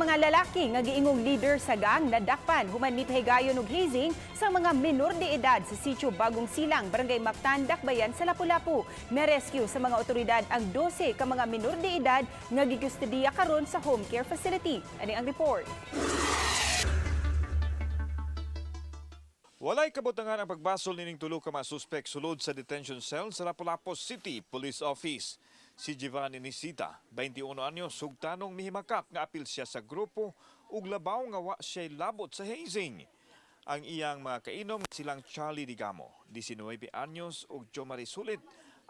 mga lalaki nga giingong leader sa gang nadakpan human mipahigayon og hazing sa mga menor de edad sa sitio Bagong Silang, Barangay Mactan, Dakbayan sa Lapu-Lapu. Na-rescue sa mga otoridad ang 12 ka mga menor de edad nga gikustodiya karon sa home care facility. Ani ang report. Walay kabutangan ang pagbasol nining tulo ka mga suspek sulod sa detention cell sa Lapu-Lapu City Police Office. Si Giovanni Nisita, 21 anyos, sugtanong mihimakak nga apil siya sa grupo ug labaw nga wa siya'y labot sa hazing. Ang iyang mga kainom silang Charlie Digamo, 19 anyos, ug Jomari Sulit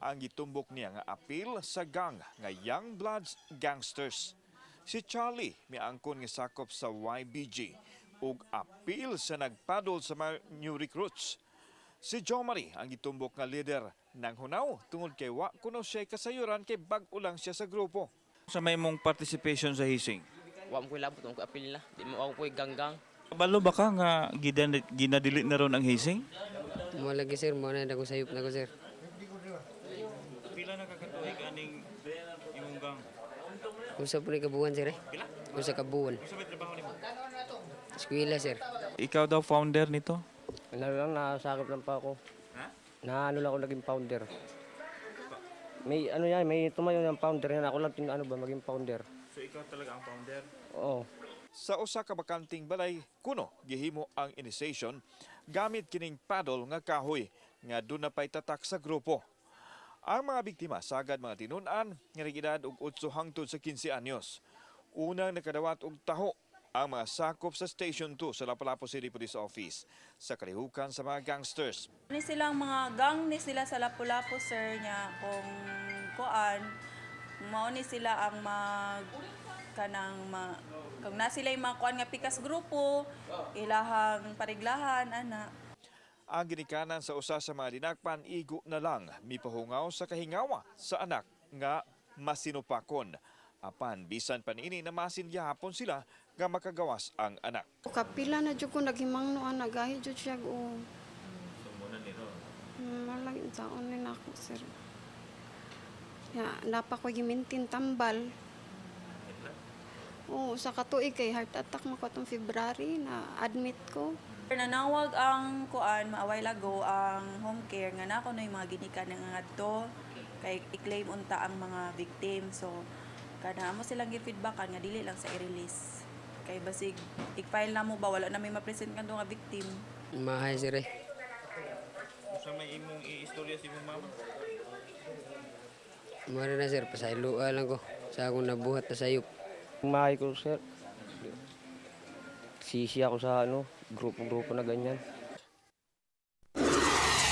ang gitumbok niya nga apil sa gang nga Young Bloods Gangsters. Si Charlie miangkon nga sakop sa YBG ug apil sa nagpadol sa mga new recruits. Si Jomari ang gitumbok nga leader ng hunaw tungod kay wa kuno siya kasayuran kay bag-o lang siya sa grupo. Sa may mong participation sa hazing? Wa mo ko'y labot, wa mo ko'y apil na. Di mo ako ko'y ganggang. Kabalo ba ka nga ginadili na ron ang hazing? Mo lagi, sir, mo na ko sayop na ko, sir. Pila na kakatuig aning imong gang? Usa po ni kabuan, sir, eh. Usa ka buwan. Usa may trabaho nimo? Eskwela, sir. Ikaw daw founder nito? Ano lang, nasakop lang pa ako. Ha? Na ano lang ako naging founder. May ano yan, may tumayo ng founder yan. Ako lang ano ba, maging founder. So ikaw talaga ang founder? Oo. Sa usa ka bakanting balay kuno gihimo ang initiation gamit kining paddle nga kahoy nga duna pay tatak sa grupo. Ang mga biktima sagad mga tinun-an nga nag-edad og 8 hangtod sa 15 anyos. Unang nakadawat og taho ang mga sakop sa Station 2 sa Lapu-Lapu City Police Office sa kalihukan sa mga gangsters. Ni silang mga gang ni sila sa Lapu-Lapu, sir, niya kung kuan mao ni sila ang mag kanang ma, kung na sila yung mga kuan nga pikas grupo ilahang pariglahan ana. Ang ginikanan sa usa sa mga dinakpan igo na lang mipahungaw sa kahingawa sa anak nga masinupakon. Apan bisan pa niini na masin gihapon sila nga makagawas ang anak. Kapila na jud ko naghimangno ana gahi jud siya o. Walang taon ni nako, sir. Ya, napa ko gimintin tambal. Oo, sa katuig kay heart attack mo ko atong February na admit ko. Nanawag ang kuan maaway lago ang home care nga nako no yung mga ginikan nga ngadto kay i-claim unta ang mga victim, so kana mo silang gi-feedbackan nga dili lang sa i-release kay basig i-file na mo ba wala na may ma-present kadto nga victim. Mahay, sir, eh. Sa may imong iistorya sa imong mama? Mo na, sir, pasayloa lang ko sa akong nabuhat na sayop. Mahay ko, sir. Sisi ako sa ano, grupo-grupo na ganyan.